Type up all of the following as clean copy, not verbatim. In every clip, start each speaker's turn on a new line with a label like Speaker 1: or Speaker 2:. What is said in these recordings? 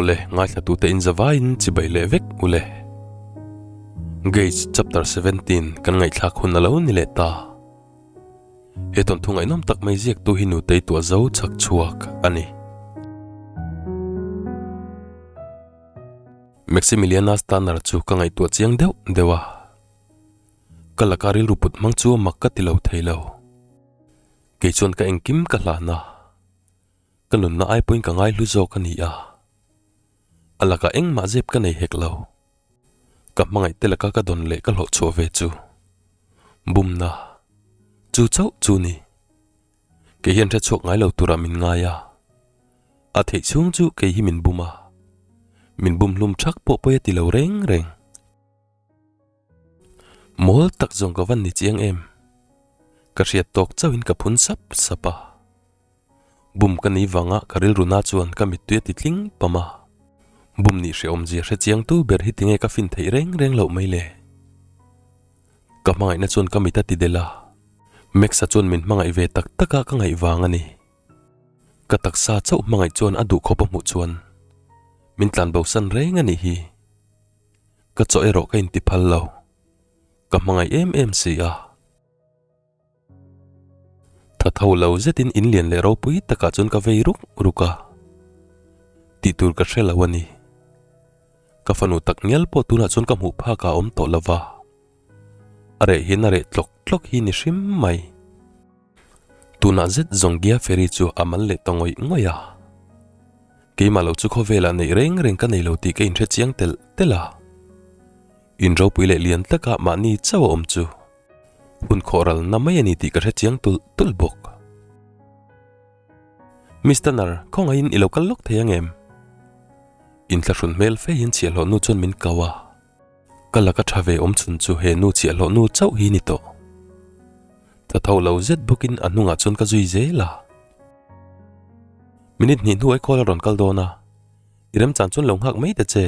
Speaker 1: Awle, ngaithlatute in zavaiin chibai leh vek ule. Gauge chapter 17 kan ngaihthlak hun a lo ni leh ta. He tawnthu ngaihnawm tak mai ziaktu hi nutei tuah zo chhak chhuak a ni. Maximiliana Stanner chu ka ngaihtuah chiang deuh deuh a. Ka laka rilru put hmang chu mak ka ti lo thei lo. Kei chuan ka engkim ka hlan a. Ka nunna ai pawhin ka ngaihlu zawk a ni a. A lakah engmah zep ka nei hek lo. Ka hmangaih te laka ka dawn leh ka hlawh chhuah ve chu. Bumna. Chu chauh chu ni. Kei hian hre chhuak ngai lo turah min ngai a. A theih chhung chu kei hi min bum a. Min bum hlum thak pawh pawi a ti lo reng reng. Mawl tak zawng ka van ni chiang em. Ka hriat tawk chauhin ka phun sap sap a. Bum ka ni vanga ka rilru na chuan ka mittui a ti tling pam a. Bum nih hrehawm zia hre chiang tu ber hi tinge ka fin theih reng reng loh mai le. Ka hmangaihna chuan ka mit a ti del a. Max-a chuan min hmangaih ve tak tak a ka ngaih vang a ni. Ka taksa chauh hmangaih chuan a duh khawp a hmuh chuan min tlan bosan reng a nih hi. Ka chaw erawh ka inti phal lo. Ka hmangaih em em si a. Tha tho lo zetin in lian leh ropui takah chuan ka vei ruk ruk a. Tih tur ka hre lo a ni. Ka fanu tak ngial pawh tunah chuan ka hmuh phak ah a awm tawh lo va. A reh hian a reh tlawk tlawk hi ni hrim mai. Tunah zet zawng Gia Ferry chu a mal leh ta ngawih ngawih a. Keimah lo chu khawvelah neih reng reng ka nei lo tih ka inhre chiang telh telh a. In ropui leh lian takah mahni chauh a awm chu hun khawh ral na mai a ni tih ka hre chiang tulh tulh bawk. Miss Tanner, khawngaihin i lo kal lawk thei ang em? Inthlahrun hmel fe hian chhiahhlawh nu chuan min kau a. Ka laka tha ve awm chhun chu he nu chhiahhlawh nu chauh hi ni tawh. Tha tho lo zet bawkin a hnungah chuan ka zui zel a. Minute hnih hnuai call a rawn kal dawn a, i remchan chuan lo nghak mai ta che.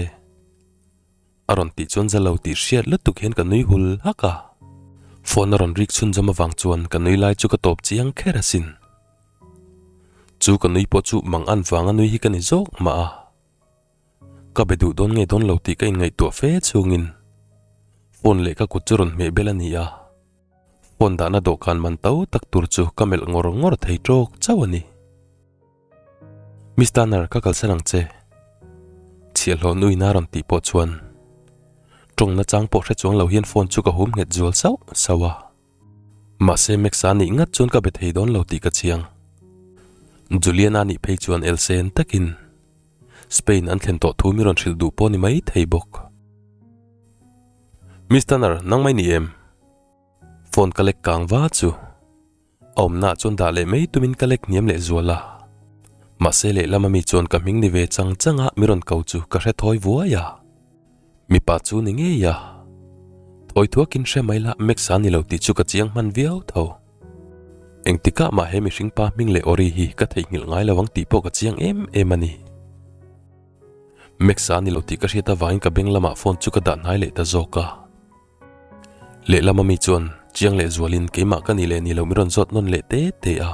Speaker 1: A rawn tih chuan za lo tih hriat lutuk hian ka nui hul hak a. Phone a rawn rik chhunzawm avang chuan ka nui lai chu ka tawp chiang kher asin. Chu ka nui pawh chu mang an vanga nui hi ka ni zawk mah a. Ka be duh dawn nge dawn lo tih ka inngaihtuah fe chungin phone leh ka kut chu rawn hmeh bel a ni a. Phone dahna dawhkan man to tak tur chu ka melh ngawr ngawr thei tawk chauh a ni. Miss Tanner ka kalsan ang che. Chhiahhlawh nuin a rawn tih pawh chuan tawng nachang pawh hre chuang lo hian phone chu ka hum nghet zual sauh sauh a. Mahse Max-a nih ngat chuan ka be thei dawn lo tih ka chiang. Juliana nih phei chuan elsen takin Spain an thlen tawh thu mi rawn hrilh duh pawh ni mai thei bawk. Miss Tanner, nang mai ni em? Phone ka lek kang va chu. A awmnaah chuan dah leh mai tumin ka lek hniam leh zual a. Mahse lehlam ami chuan ka hming ni ve chang chang a mi rawn ko chu ka hre thawi vuai a. Mipa chu ni ngei a. Thawi thuakin hre mai la Max-a ni lo tih chu ka chiang hman viau tho. Engtikah mah he mihring pa hming leh awri hi ka theihnghilh ngai lo ang tih pawh ka chiang em em a ni. Max-a ni lo tih ka hriat avangin ka beng lamah phone chu ka dah hnai leh ta zawk a. Lehlam ami chuan chiang leh zualin keimah ka ni leh ni lo mi rawn zawt nawn leh te te a.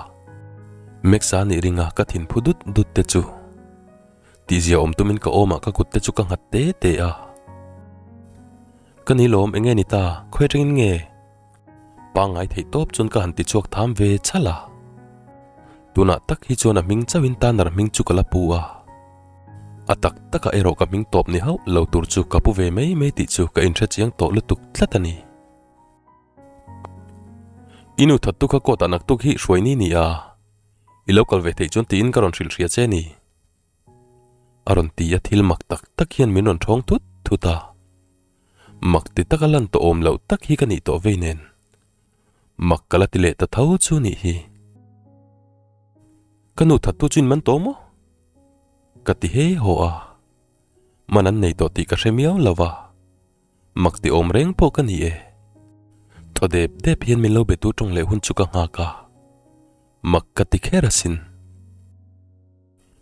Speaker 1: Max-a nih ringa ka thin phu dut dut te chu tihzia awm tumin ka awmah ka kut te chu ka nghat te te a. Ka ni lawm enge ni ta, khawi atangin nge? Pangngai theih tawp chuan ka han ti chhuak tham ve chhal a. Tunah tak hi chuan a hming chauhin Tanner hming chu ka la pu a. A tak takah erawh ka hming tawp ni hauh lo tur chu ka pu ve mai mai tih chu ka inhre chiang tawh lutuk tlat a ni. I nu thattu kha court ah naktuk hi hruai ni ni a, i lo kal ve theih chuan tiin ka rawn hrilh hria che ni. A rawn ti a thil mak tak tak hian min rawn thawng thut thut a. Mak ti taka lan tawh awm loh tak hi ka nih tawh vei nen. Mak ka la ti leh ta tho chu nih hi. Ka nu thattu chu in man tawh maw? Ka ti he haw a. Man an nei tawh tih ka hre miau lo va. Mak ti awm reng pawh ka ni e. Thaw dep dep hian min lo be tu tawng leh hun chu ka nghak a. Mak ka ti kher asin.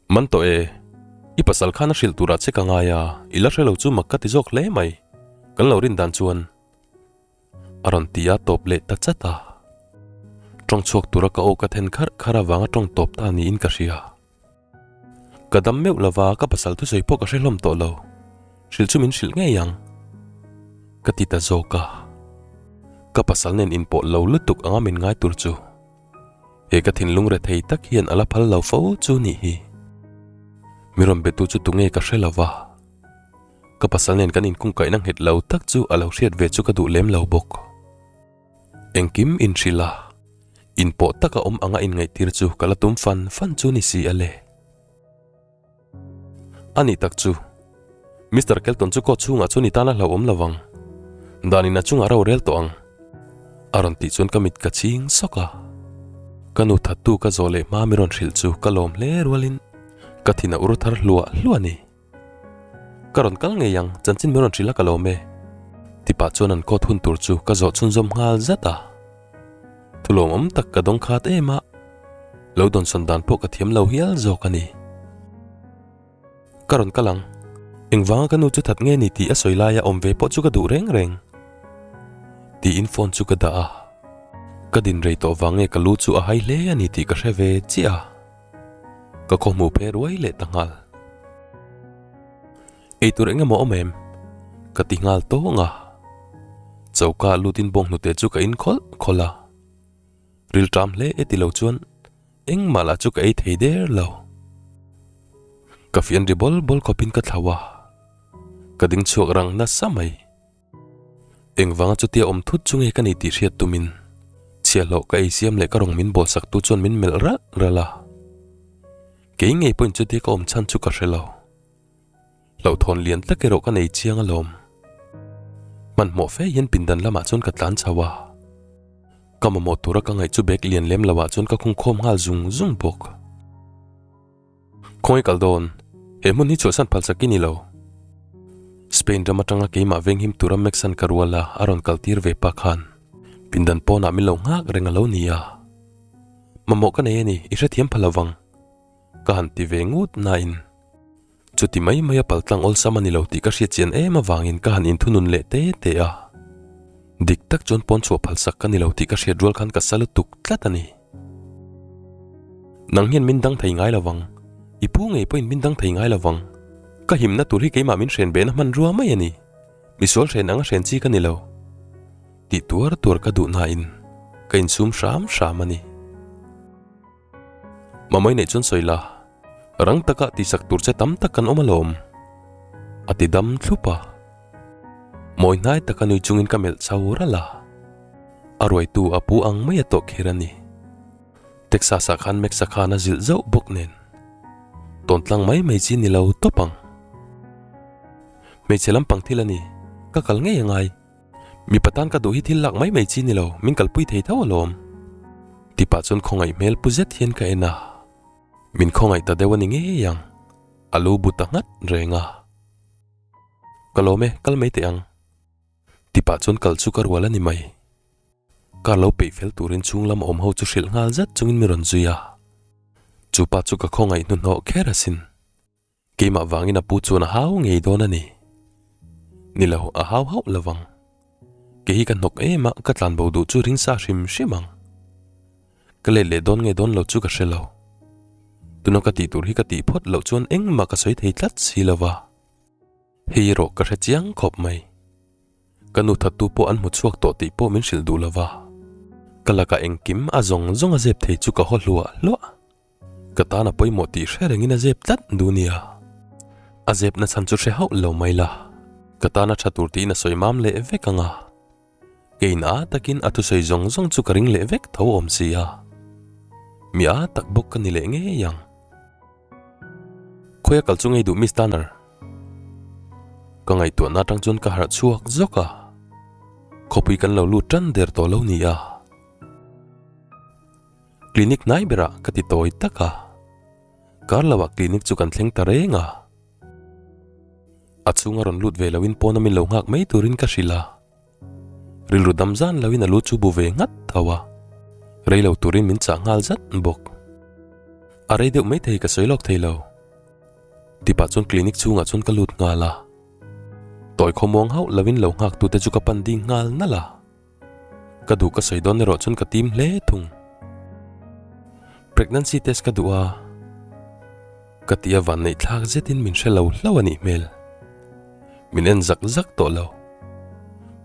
Speaker 1: Man tawh e, i pasal khan a hrilh turah che ka ngai a, i la hre lo chu mak ka ti zawk hle mai, kan lo rin dan chuan. A rawn ti a tawp leh ta chat a. Tawng chhuak tura ka aw ka then kharh kharh avanga tawng tawp ta niin ka hria. Ka dam meuh lova ka pasal thusawi pawh ka hre hlawm tawh lo. Hrilh chu min hrilh ngei ang. Ka ti ta zawk a. Ka pasal nen inpawh lo lutuk anga min ngai tur chu. He ka thinlung rethei tak hian a la phal lo fo chu nih hi. Mi rawn betu chu tunge ka hre lova. Ka pasal nen kan inkungkaihna nghet lo tak chu a lo hriat ve chu ka duh lem lo bawk. Engkim inhrilh a, inpawh taka awm anga inngaihtir chu ka la tum fan fan chu ni si a le. A nih tak chu, Mister Kelton chu court chhungah chuan i tan a hlauhawm lo vang. Danin a chungah ro rel tawh ang. A rawn tih chuan ka mit ka ching sawk a. Ka nu thattu ka zawh leh hma mi rawn hrilh chu ka lawm hle rualin ka thin a ur thar hluah hluah a ni. Ka rawn kal ngei ang, chanchin min rawn hrilh a ka lawm e. Tipah chuan an court hun tur chu ka zawh chhunzawm nghal zat a. Thu lawmawm tak ka dawng khat em a, lo dawnsawn dan pawh ka thiam lo hial zawk a ni. Ka rawn kal ang, engvanga ka nu chu that nge ni tih a sawi laia awm ve pawh chu ka duh reng reng. Tiin phone chu ka dah a, ka din rei tawh vang nge ka lu chu a hai hle a ni tih ka hre ve chiah a. Ka khaw hmuh phe ruai leh ta nghal. Eitur eng emaw awm em? Ka ti nghal tawng a. Choka lutin bawng hnute chu ka in khawlh khawlh a. Rilṭam hle e ti lo chuan engmah lah chu ka ei thei der lo. Ka fian ri bawl bawl khawpin ka thlau a. Ka ding chhuak rang nasa mai. Engvanga chutia awm thut chu nge ka ni tih hriat tumin chhiahhlawh ka ei siam leh ka rawng min bawl sak tu chuan min melh ralh ralh a. Kei ngei pawhin chutia ka awm chhan chu ka hre lo. Hlauhthawn lian tak erawh ka nei chiang alawm. Hmanhmawh fe hian pindan lamah chuan ka tlan chho a. Ka mamawh tura ka ngaih chu bag lian lem lo ah chuan ka khung khawm nghal zung zung bawk. Khawngaih kal dawn, he hmun hi chhuahsan phal sak i ni lo. Spain ram atanga keimah venghim tura Max-a'n ka rual a a rawn kal tir ve pa khan pindan pawnah min lo nghak reng a lo ni a. Mamawh ka nei a ni, i hrethiam pha lovang. Ka han ti ve ngut nain chuti mai mai a paltlang awlsam a ni lo tih ka hriat chian em avangin ka han inthunun leh te te a. Dik tak chuan pawn chhuah phalsak ka ni lo tih ka hriat rual khan ka sa lutuk tlat a ni. Nang hian min dang thei ngai lo vang. I pu ngei pawhin min dang thei ngai lo vang. Ka himna tur hi keimah min hren behna hmanrua mai a ni. Misual hren anga hren chi ka ni lo. Tih tuar tuar ka duh nain ka insum hram hram a ni. Mamawii neih chuan sawi la, rang taka tihsak tur che tam tak kan awm alawm. A ti dam thlup a. Mawi hnai taka nui chungin ka melh chho ralh a. A ruaitu a pu ang mai a tawh kher a ni. Texas-ah khan Max-a khan a zilh zauh bawk nen. Tawntlang mai mai chi ni lo tawp ang. Hmeichhe lampang thil a ni, ka kal ngei a ngai. Mipa tan ka duh hi thil lak mai mai chi ni lo, min kalpui thei tho alawm. Tipah chuan khawngaih hmel pu zet hian ka en a. Min khawngaih ta deuh a ni ngei ang, a lu bu ta nghat reng a. Ka lawm e, kal mai teh ang. Tipah chuan kal chu ka rual a ni mai. Car lo peih fel turin chhung lam awm ho chu hrilh nghal zat chungin mi rawn zui a. Chupa chu ka khawngaih hnuhnawh kher asin. Keimah vangin a pu chuan a hau ngei dawn a ni. Ni lo, a hau hauh lo vang. Kei hi ka hnawk em a, ka tlan bo duh chu ring sa hrim hrim ang. Ka let leh dawn nge dawn lo chu ka hre lo. Tuna ka tih tur hi ka tih phawt loh chuan engmah ka sawi thei tlat si lo va. Hei erawh ka hre chiang khawp mai. Ka nu thattu pawh an hmu chhuak tawh tih pawh min hrilh duh lo va. Ka lakah engkim a zawng zawng a zep thei chu ka haw hluah hluah. Ka tan a pawimawh tih hre rengin a zep tlat duh nia. A zepna chhan chu hre hauh lo mai la. Ka tan a tha tur tiin a sawi mam leh vek ang a. Kein a takin a thusawi zawng zawng chu ka ring leh vek tho awm si a. Mi a tak bawk ka ni leh ngei ang. Khawi a kal chu ngei duh Miss Tanner? Ka ngaihtuahna atang chuan ka harh chhuak zawk a. Khawpui kan lo lut tan der tawh lo nia. Clinic hnai berah ka ti tawi tak a. Kar loah clinic chu kan thleng ta reng a. A chhunga rawn lut ve loin pawn a min lo nghak mai turin ka hrilh a. Rilru dam zan loin a lu chu bu ve nghat tho a. Rei lo turin min chah nghal zat bawk. A rei deuh maithei ka sawi lawk thei lo. Tipah chuan clinic chhungah chuan ka lut nghal a. Tawi khawmuang hauh loin lo nghak tute chu ka pan ding nghal nalh a. Ka duh ka sawi dawn erawh chuan ka tim hle thung. Pregnancy test ka duh a. Ka ti a vanneih thlak zetin min hre lo hlauh a nih hmel. Min en zak zak tawh lo.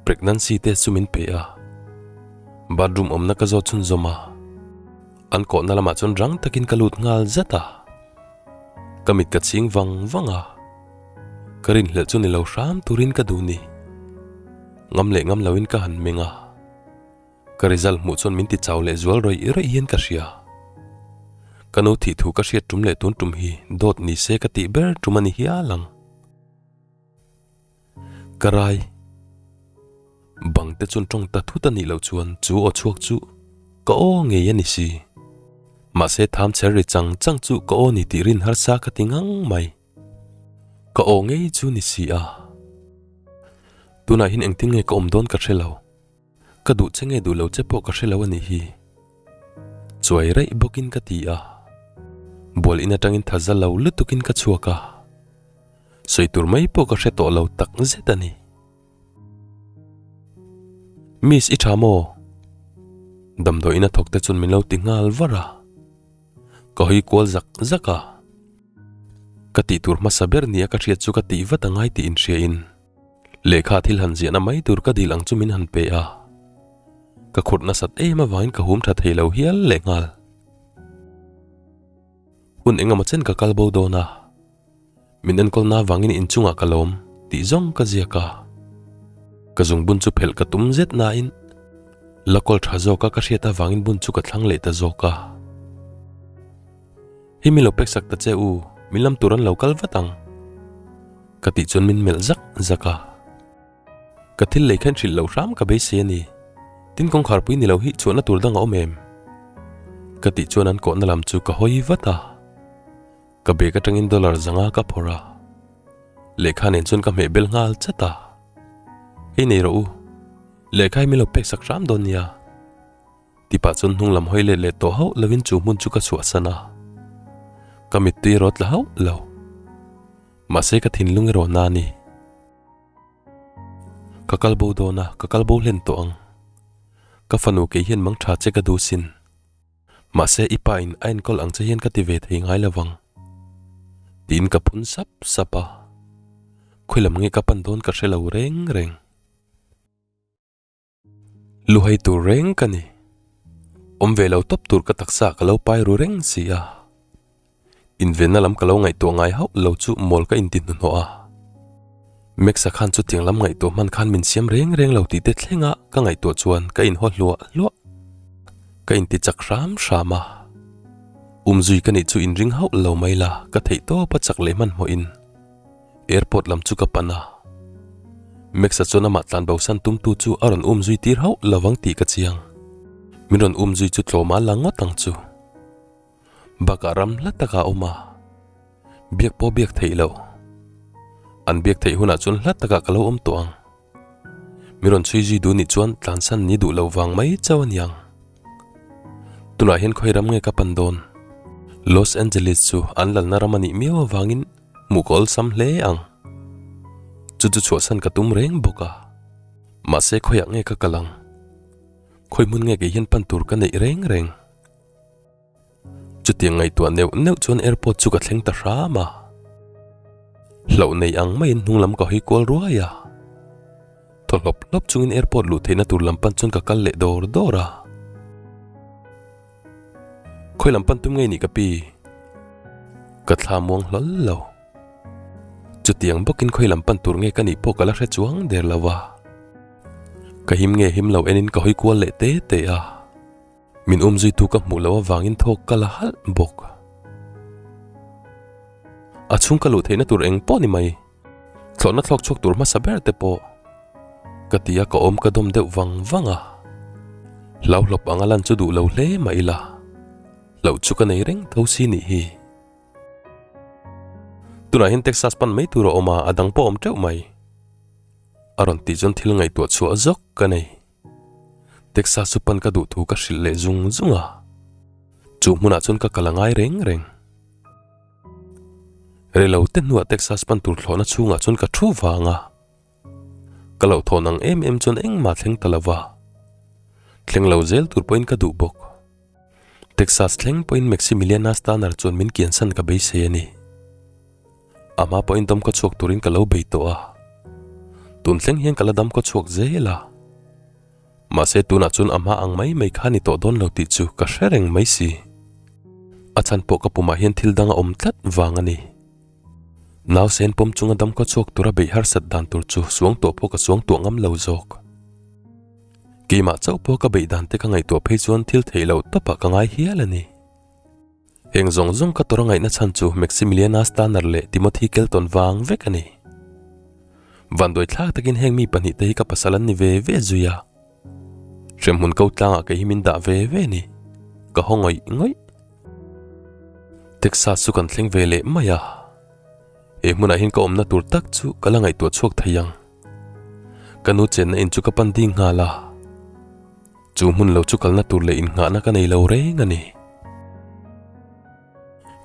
Speaker 1: Pregnancy test chu min pe a. Bathroom awmna ka zawt chhunzawm a. An kawhna lamah chuan rang takin ka lut nghal zat a. Ka mit ka chhing vang vang a. Ka rinhlelh chu ni lo hram turin ka duh ni. Ngam leh ngam loin ka han meng a. Ka result hmuh chuan min ti chau leh zual rawih rawih hian ka hria. Ka nu thih thu ka hriat tum leh tun tum hi dawt ni se ka tih ber tum a ni hial ang. Ka rai. Bang te chuan tawng ta thut a nih loh chuan chu aw chhuak chu ka aw ngei a ni si. Mahse tham chher ri chang chang chu ka aw ni tih rin harsa ka ti ngang mai. Ka aw ngei chu ni si a. Tunah hian engtin nge ka awm dawn ka hre lo. Ka duh che nge duh lo che pawh ka hre lo a nih hi. Chuai raih bawkin ka ti a. Bual in atangin tha za lo lutukin ka chhuak a. Sawi tur mai pawh ka hre tawh lo tak zet a ni. Miss i tha maw? Damdawiin a thawk te chuan min lo ti nghal var a. Ka hawi kual zak zak a. Ka tih tur hmasa ber nia ka hriat chu ka tih vat angai tih inhriain. Lehkha thil han ziahna mai tur ka dil ang chu min han pe a, ka khurh nasat em avangin ka hum tha thei lo hial leh nghal. Hun engemaw chen ka kal bo dawn a, min enkawlna avangin inchungah ka lawm tih zawng ka ziak a. Ka zungbun chu phelh ka tum zet nain la kawl tha zawka ka hriat avangin bun chu ka thlang leh ta zawk a. Hi min lo pek sak ta che u, min lam tur an lo kal vat ang. Ka tih chuan min melh zak zak a. Ka thil lei khan hrilh loh hram ka beisei a ni. Tin kawngkhar pui ni lo hi chhuahna tur dang a awm em? Ka tih chuan an kawhna lam chu ka hawi vat a. Ka bag atangin dollar zanga ka phawrh a. Lehkha nen chuan ka hmeh bel nghal chat a. Hei nei rawh u, lehkha hi min lo pek sak hram dawn nia. Tipah chuan hnung lam hawi let leh tawh hauh lovin chu hmun chu ka chhuahsan a. Ka mittui erawh tla hauh lo. Mahse ka thinlung erawh na a ni. Ka kal bo dawn a, ka kal bo hlen tawh ang. Ka fanu kei hian mang tha che ka duh sin. Mahse i pa in a enkawl ang che hian ka ti ve thei ngai lo vang. Tiin ka phun sap sap a. Khawilam nge ka pan dawn ka hre lo reng reng. Luhai tur reng ka ni. Awm ve lo tawp tur ka taksa ka lo pai ru reng si a. Invenna lam ka lo ngaihtuah ngai hauh lo chu mawl ka inti hnuhnawh a. Max-a khan chutiang lam ngaihtuah hman khan min siam reng reng lo tih te thlenga ka ngaihtuah chuan ka inhaw hluah hluah. Ka inti chak hram hram a. Umzui ka nih chu inring hauh lo mai la ka theih tawp a chak leh hmanhmawhin. Airport lam chu ka pan a. Max-a chuan amah tlan bosan tumtu chu a rawn um zui tir hauh lovang tih ka chiang. Min rawn um zui chu tlawm a la ngawt ang chu. Bakah ram hla takah a awm a, biak pawh biak theih loh. An biak theih hunah chuan hla takah ka lo awm tawh ang. Mi rawn chhui zui duh nih chuan tlansan ni duh lo vang mai chauh a niang. Tunah hian khawi ram nge ka pan dawn? Los Angeles chu an lalna ram a nih miau avangin hmuh ka awlsam hle ang. Chu chu chhuahsan ka tum reng bawk a. Mahse khawiah nge ka kal ang? Khawi hmun nge kei hian pan tur ka neih reng reng? Chutiang ngaihtuah neuh neuh chuan airport chu ka thleng ta hram a. Hlauh nei ang maiin hnung lam ka hawi kual ruai a. Thaw hlawp hlawp chungin airport luh theihna tur lam pan chuan ka kal leh dawr dawr a. Khawi lam pan tum ngei nih ka pi? Ka thla muang hlawl lo. Chutiang bawkin khawi lam pan tur nge ka nih pawh ka la hre chuang der lo a. Ka him nge him lo enin ka hawi kual leh te te a. Min umzuitu ka hmuh loh avangin thawk ka la halh bawk. A chhung ka luh theihna tur eng pawh ni mai. Thlawhna thlawk chhuak tur hmasa ber te pawh ka ti a ka awm ka dawm deuh vang vang a. Hlauhlawp anga lan chu duh lo hle mah ila hlauh chu ka nei reng tho si nih hi. Tunah hian Texas pan mai tur a awm a, a dang pawh a awm teuh mai. A rawn tih chuan thil ngaihtuah chhuah zawk ka nei. Texas chu pan ka duh thu ka hrilh leh zung zung a, chu hmunah chuan ka kal a ngai reng reng. Rilo te hnuah Texas pan tur thlawhna chhungah chuan ka thu vang a, ka loh thawn ang em em chuan engmah thleng ta lo va, thleng lo zel tur pawhin ka duh bawk. Texas thleng pawhin Maximiliana Stanner chuan min kiansan ka beisei a ni. A hma pawhin dam khaw chhuak turin ka lo bei tawh a, tun thleng hian ka la dam khaw chhuak zel a. Mahse tunah chuan a hma ang mai mai kha ni tawh dawn lo tih chu ka hre reng mai si. A chhan pawh ka pumah hian thil dang a awm tlat vang a ni. Nausen pawm chunga dam khaw chhuak tura beih harsat dan tur chu suang tuah pawh ka suang tuah ngam lo zawk. Keimah chauh pawh ka beih dan te ka ngaihtuah phei chuan thil theih loh tawpah ka ngai hial a ni. Heng zawng zawng ka tawrh a ngaihna chhan chu Maximiliana Stanner leh Timothy Kelton vang vek a ni. Vanduai thlak takin heng mi pahnihte hi ka pasal an ni ve ve zui a. Hremhmun ko tlangah kei hi min dah ve ve ni. Ka haw ngawih ngawih. Texas chu kan thleng ve leh mai a. He hmunah hian ka awmna tur tak chu ka la ngaihtuah chhuak thei ang. Ka nu chenna in chu ka pan ding nghal a. Chu hmun lo chu kalna tur leh innghahna ka nei lo reng a ni.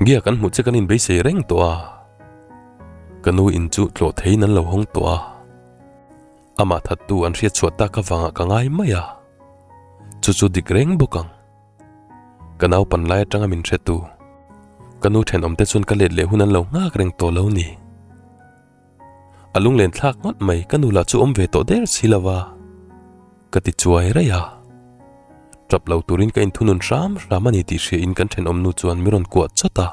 Speaker 1: Gia kan hmuh che kan inbeisei reng tawh a. Ka nu in chu tlawh theiin an lo hawng tawh a. Amah thattu an hriat chhuah tak avangah ka ngai mai a. Chu chu dik reng bawk ang. Ka naupan lai atanga min hretu. Ka nu thenawmte chuan ka let leh hun an lo nghak reng tawh lo ni. A lunglen thlak ngawt mai, ka nu lah chu awm ve tawh der si lo va, ka ti chuai raih a. Tap lo turin ka inthunun hram hram a ni tih hria in kan thenawm nu chuan mi rawn kuah chawt a.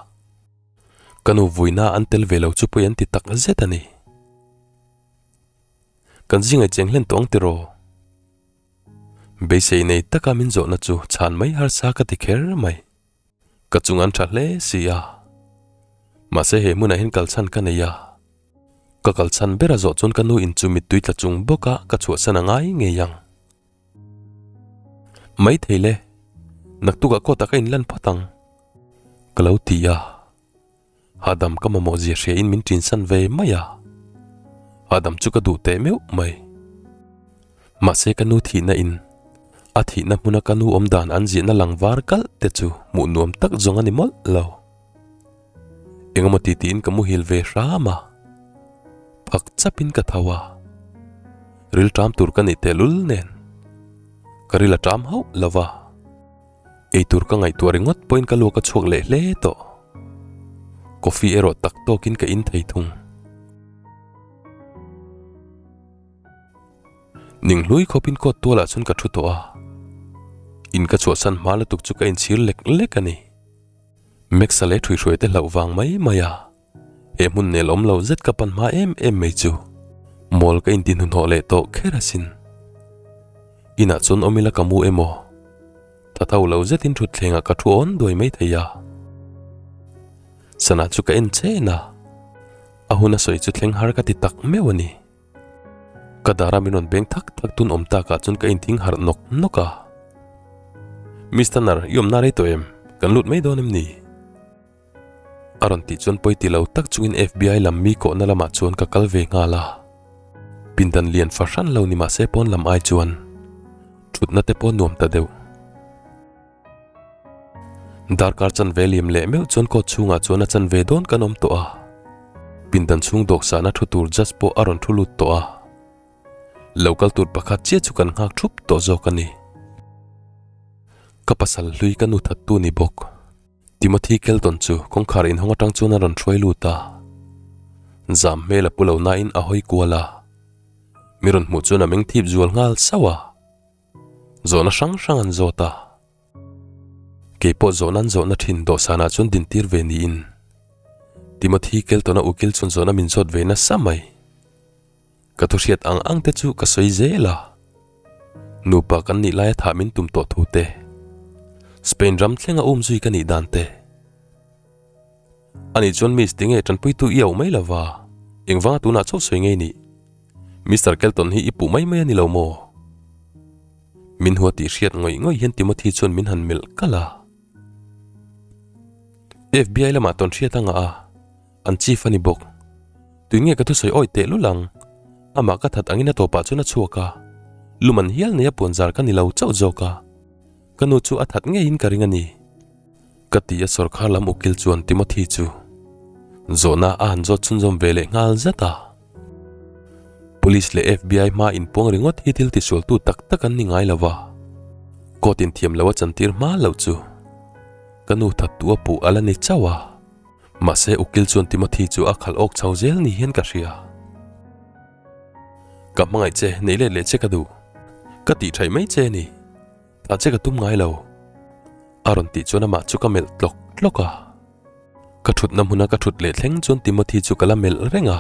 Speaker 1: Ka nu vuina an tel ve lo chu pawi an ti tak zet a ni. Kan zingai cheng hlen tawh ang tiraw? Beisei nei taka min zawhna chu chhan mai harsa ka ti kher mai. Ka chung an tha hle si a. Mahse he hmunah hian kalchhan ka nei a. Ka kalchhan ber a zawh chuan ka nu in chu mittui tla chung bawk a ka chhuahsan a ngai ngei ang. Maithei le, naktukah kawtah ka inlan phawt ang. Ka lo ti a. Hahdam ka mamawh zia hria in min ṭinsan ve mai a. Hahdam chu ka duh teh meuh mai. Mahse ka nu thihna in a thihna hmuna ka nu awm dan an ziahna lang var kalh te chu hmuh nuam tak zawng a ni mawlh lo. Engemaw ti tiin ka muhil ve hram a. Phak chap in ka tho a. Ril ṭam tur ka nih tehlul nen ka ril a ṭam hauh lo va. Eitur ka ngaihtuah ringawt pawhin ka luak a chhuak leh hle tawh. Coffee erawh tak tawkin ka in thei thung. Ning hlui khawpin coat tualah chuan ka thu tawh a. In ka chhuahsan hma lutuk chu ka inchhir lek lek a ni. Max-a leh ṭhuihruai te hlauh vang mai mai a. He hmun nel awm lo zet ka pan hma em em mai chu mawl ka inti hnuhnawh leh tawh kher asin. Inah chuan awm ila ka mu emaw? Tha tho lo zetin thutthlengah ka thu awn duai mai thei a. Sana chu ka en chen a, a hun a sawi chu thleng har ka ti tak meuh a ni. Ka dara min rawn beng thak thak tun awm takah chuan ka inthing harh nawk nawk a. Mister Nar, i awmna rei tawh em? Kan lut mai dawn em ni? A rawn tih chuan pawi ti lo tak chungin FBI lam mi kawhna lamah chuan ka kal ve nghal a. Pindan lian fahran lo ni mahse pawn lam ai chuan thutna te pawh nuam ta deuh. Darkar chanve liam leh meuh chuan court chhungah chuan a chanve dawn kan awm tawh a. Pindan chhung dawhsana thu tur judge pawh a rawn thu lut tawh a. Lo kal tur pakhat chiah chu kan nghak thup tawh zawk a ni. Ka pasal hlui ka nu thattu ni bawk. Timothy Kelton chu kawngkhar inhawng atang chuan a rawn hruai lut a, zam hmel a pu lo nain a hawi kual a, mi rawn hmuh chuan a meng thip zual nghal sauh a, zawhna hrang hrang an zawt a, keipawh zawhna an zawhna thin dawhsanah chuan dintir ve niin Timothy Kelton-a ukil chuan zawhna min zawt ve nasa mai. Ka thu hriat ang ang te chu ka sawi zel a. Nupa kan nih laia thah min tum tawh thu te, Spain ram thlenga um zui ka nih dan te. Ani chuan Miss tinge tanpuitu i auh mai lova, engvanga tunah chauh sawi ngei nih? Mister Kelton hi i puh mai mai a ni lo maw? Min hua tih hriat ngawih ngawih hian Timothy chuan min han melh kalh a. FBI lamah tawn hriat a ngah a. An chief a ni bawk. Tui nge ka thusawi awi teh lul ang. Amah ka that angin a tawpah chuan a chhuak a. Luman hial nei a puanzar ka ni lo chauh zawk a. Ka nu chu a that ngeiin ka ring a ni. Ka ti a sawrkhar lam ukil chuan Timothy chu zawhna a han zawt chhunzawm ve leh nghal zat a. Police leh FBI hma inpuang ringawt hi thil tisualtu tak tak an ni ngai lo va. Court in thiam lo a chantir hma loh chu ka nu thattu a puh a la ni chauh a. Mahse ukil chuan Timothy chu a khalh awk chho zel ni hian ka hria. Ka hmangaih che, nei let leh che ka duh. Ka tih thaih mai che ni. Thah che ka tum ngai lo. A rawn tih chuan amah chu ka melh tlawk tlawk a. Ka thutna hmuna ka thut leh thleng chuan Timothy chu ka la melh reng a.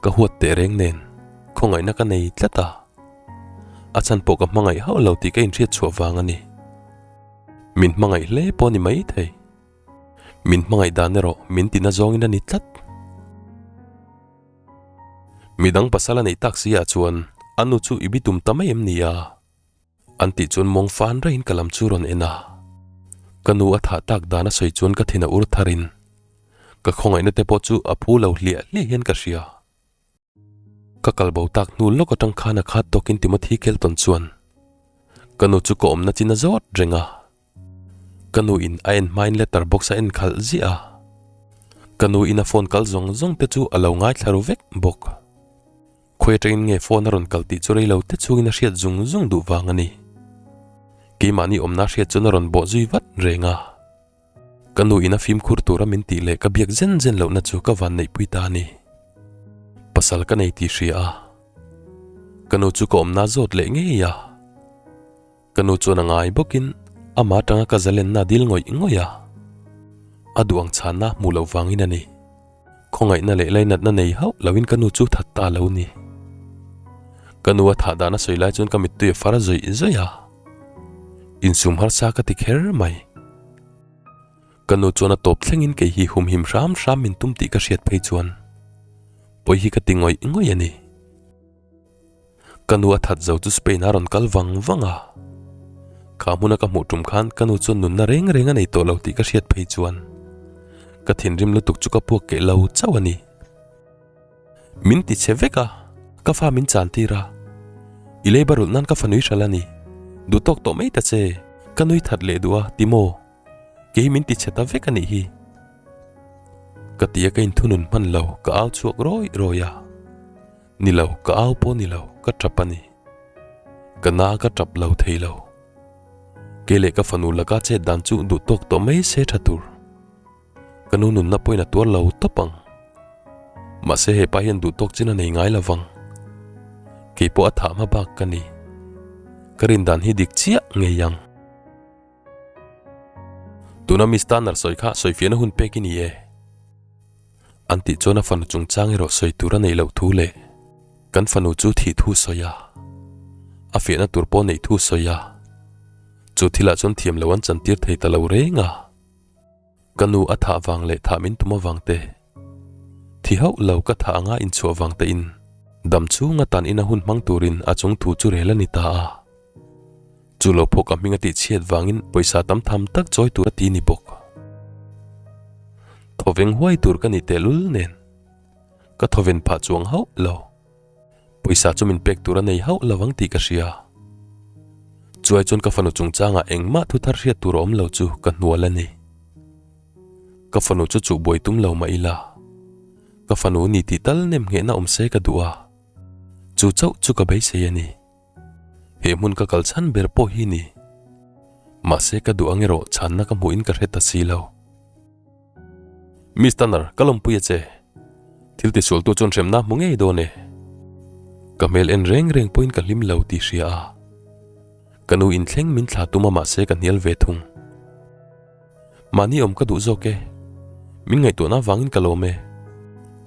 Speaker 1: Ka huat teh reng nen khawngaihna ka nei tlat a. A chhan pawh ka hmangaih hauh lo tih ka inhriat chhuah vang a ni. Min hmangaih hle pawh a ni maithei. Min hmangaih dan erawh min tina zawngin a ni tlat. Midang pasal a neih tak si ah chuan a nu chu i bitum ta mai em ni a? An tih chuan mawng fan raihin ka lam chu rawn en a. Ka nu a thah tak dan a sawi chuan ka thin a ur tharin ka khawngaihna te pawh chu a phu lo hliah hliah hian ka hria. Ka kal bo tak hnu lawk atang khan a khat tawkin Timothy Kelton chuan ka nu chu ka awmna chin a zawt reng a. Ka nu in a en hmain letter box a en khalh ziah a. Ka nu in a phone kal zawng zawng te chu a lo ngaithla ru vek bawk. Khawi atangin nge phone a rawn kal tih chu rei lo te chungin a hriat zung zung duh vang a ni. Keimahni awmna hriat chuan a rawn bawh zui vat reng a. Ka nu in a fimkhur tura min tih leh ka biak zen zen lohna chu ka van neihpui ta a ni. Pasal ka nei tih hria a. Ka nu chu ka awmna zawt leh ngei a. Ka nu chuan a ngai bawkin amah atanga ka zalenna a dil ngawih ngawih a. A duh ang chhanna hmuh loh vangin a ni. Khawngaihna leh lainatna nei hauh loin ka nu chu that ta lo ni. Ka nu a thah dan a sawi lai chuan ka mittui a far zawih zawih a. Insum harsa ka ti kher mai. Ka nu chuan a tawp thlengin kei hi humhim hram hram min tum tih ka hriat phei chuan pawi hi ka ti ngawih ngawih a ni. Ka nu a that zo chu Spain a rawn kal vang vang a. Kha hmuna ka hmuh tum khan ka nu chuan nunna reng reng a nei tawh lo tih ka hriat phei chuan ka thinrim lutuk chu ka puak keh lo chauh a ni. Min ti chhe vek a, ka fa min chan tir a. I lei barulh nan ka fanui hral a ni. Duh tawk tawh mai ta che, ka nui that leh duh a, ti maw? Kei min ti chhe ta vek a nih hi. Ka ti a ka inthunun hman lo, ka au chhuak rawi rawi a. Ni lo, ka au pawh ni lo, ka tap a ni. Ka na ka tap lo thei lo. Kei leh ka fanu laka chet dan chu duh tawk tawh mai se tha tur. Ka nu nunna pawhin a tuar lo tawp ang. Mahse hepa hian duh tawk chin a nei ngai lo vang. Kei pawh a thah hma bak ka ni. Ka rin dan hi dik chiah ngei ang. Tuna Miss Tanner sawi kha sawifiahna hun pek i ni e. An tih chuan a fanu chungchang erawh sawi tur a neih loh thu leh kan fanu chu thih thu sawi a, a fiahna tur pawh neih thu sawi a, chu thilah chuan thiam lo an chantir thei ta lo reng a. Ka nu a thah vang leh thah min tum avang te, thi hauh lo ka thah anga inchhuah vang te in dam chhunga tan ina hun hmang turin a chung thu chu rel a ni ta a. Chu lo phawk a hming a tih chhiat vangin pawisa tam tham tak chawi tur a ti ni bawk. Thawveng huai tur ka ni tehlul nen ka thawven phah chuang hauh lo. Pawisa chu min pek tur a nei hauh lo ang tih ka hria. Chuai chuan ka fanu chungchangah engmah thu thar hriat tur a awm lo chu ka hnual a ni. Ka fanu chu chuh buai tum lo mah ila, ka fanu ni tih tal nem nghehna awm se ka duh a, chu chauh chu ka beisei a ni. He hmun ka kal chhan ber pawh hi ni. Mahse ka duh ang erawh chhanna ka hmuhin ka hre ta si lo. Miss Tanner, ka lawmpui a che. Thil tisualtu chuan hremna hmu ngei dawn e. Ka hmel en reng reng pawhin ka hlim lo tih hria a. Ka nu inthleng min thla tum a mahse ka hnial ve thung. Mahni awm ka duh zawk e. Min ngaihtuahna avangin ka lawm e.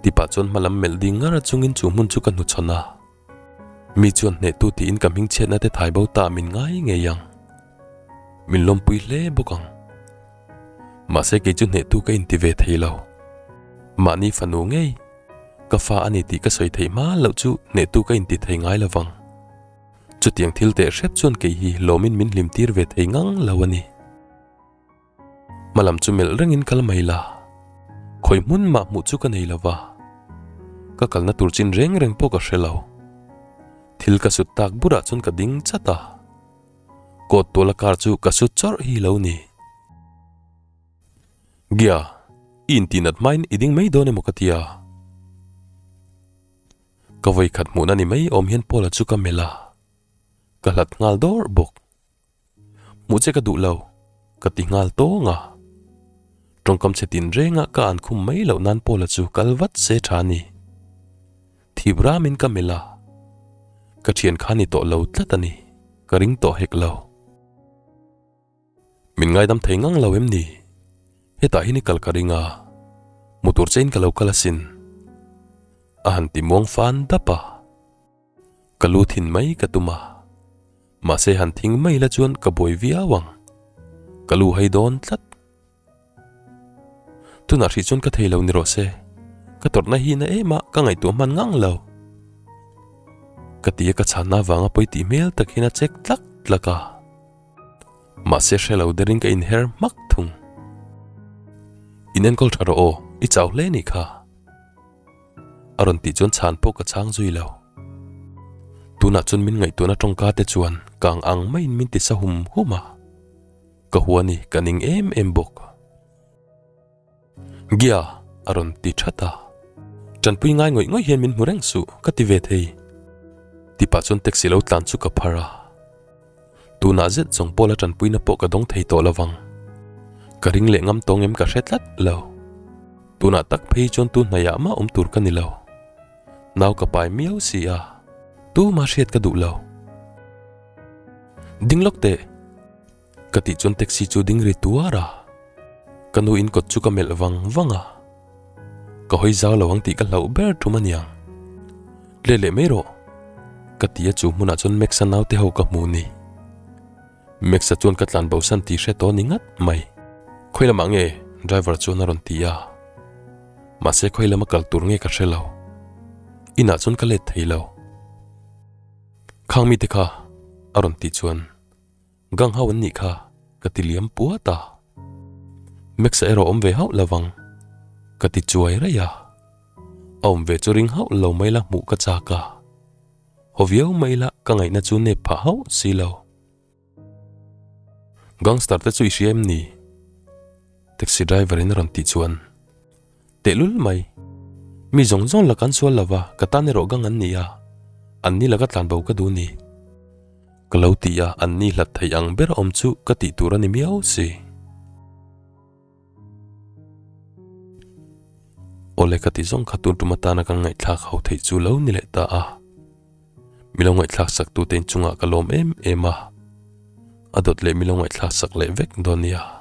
Speaker 1: Tipah chuan hmalam melh ding ngar chungin chu hmun chu ka hnuchhawn a. Mi chuan hnehtu tiin ka hmingchhiatna te thai bo ta min ngai ngei ang. Min lawmpui hle bawk ang. Mahse kei chu hnehtu ka inti ve thei lo. Mahni fanu ngei, ka fa a ni tih ka sawi theih hma loh chu hnehtu ka inti thei ngai lo vang. Chutiang thil teh hrep chuan kei hi lawmin min hlim tir ve thei ngang lo a ni. Hmalam chu melh rengin kal mai la, khawi hmun mah hmuh chu ka nei lo va, ka kalna tur chin reng reng pawh ka hre lo. Thil ka sut tak burah chuan ka ding chat a, kawt tuala car chu ka sut chawrh hi lo ni. Gia, i intihnat hmain i ding mai dawn emaw ka ti a. Ka vawikhat hmuhna ni mai awm hian Paula chu ka melh a, ka hlat nghal dawrh bawk. Hmuh che ka duh lo, ka ti nghal tawng a. Tawngkam chhe tin renga ka an khum mai loh nan Paula chu kal vat se tha ni. Thip ramin ka melh a, ka thian kha ni tawh lo tlat a ni, ka ring tawh hek lo. Min ngaidam thei ngang lo em ni? Hetah hian i kal ka ring a, hmu tur chein ka lo kal asin. A han ti muang fan dap a. Ka lu thin mai ka tum a, mahse han thing mai la chuan ka buai viau ang. Ka lu hai dawn tlat. Tunah hrih chuan ka thei lo ni rawh se, ka tawrhna hi na em a ka ngaihtuah hman ngang lo. Ka ti a ka chhanna avanga pawi tih hmel tak hian a chek tlak tlak a. Mahse hre lo derin ka inher hmak thung. In enkawl tha rawh aw, i chau hle nih kha. A rawn tih chuan chhan pawh ka chhang zui lo. Tunah chuan min ngaihtuahna tawngka te chuan kang ang maiin min ti sa hum hum a. Ka hua ni ka ning em em bawk. Gia! A rawn ti that a. Tanpui ngai ngawih ngawih hian min hmu reng suh ka ti ve thei. Tipah chuan taxi lo tlan chu ka phar a. Tunah zet zawng Paula tanpuina pawh ka dawng thei tawh lovang. Ka ring leh ngam tawng em ka hre tlat lo. Tunah tak phei chuan tu hnaiah mah awm tur ka ni lo. Nau ka pai miau si a, tuma hriat ka duh lo. Ding lawk teh! Ka tih chuan taxi chu ding ri tuar a. Ka nu in kawt chu ka melh vang vang a. Ka hawi zau lo ang tih ka hlauh ber thum aniang. Tle leh mai rawh. Ka ti a chu hmunah chuan Max-a naute ho ka hmu ni. Max-a chuan ka tlan bosan tih hre tawh ni ngat mai. Khawi lamah nge? Driver chuan a rawn ti a. Mahse khawi lama kal tur nge ka hre lo. Inah chuan ka let thei lo. Khang mite kha a rawn tih chuan Gang ho an nih kha ka ti liam puat a. Max-a erawh awm ve hauh lovang ka ti chuai raih a. A awm ve chu ring hauh lo mai la hmuh ka chak a. Haw viau mai la ka ngaihna chu nep phah hauh si lo. Gangster te chu i hria em ni? Taxi driver in a rawn tih chuan Tehlul mai. Mi zawng zawng laka an sual lova ka tan erawh gang an ni a, an ni laka tlanbo ka duh ni. Ka lo ti a, an ni hlat theih ang ber awm chu ka tih tur a ni miau si. Awle ka ti zawng kha tun tum atana kan ngaihthlak ho theih chu lo ni leh ta a. Mi lo ngaihthlak sak tute inchungah ka lawm em em a, a dawt leh mi lo ngaihthlak sak leh vek dawn nia.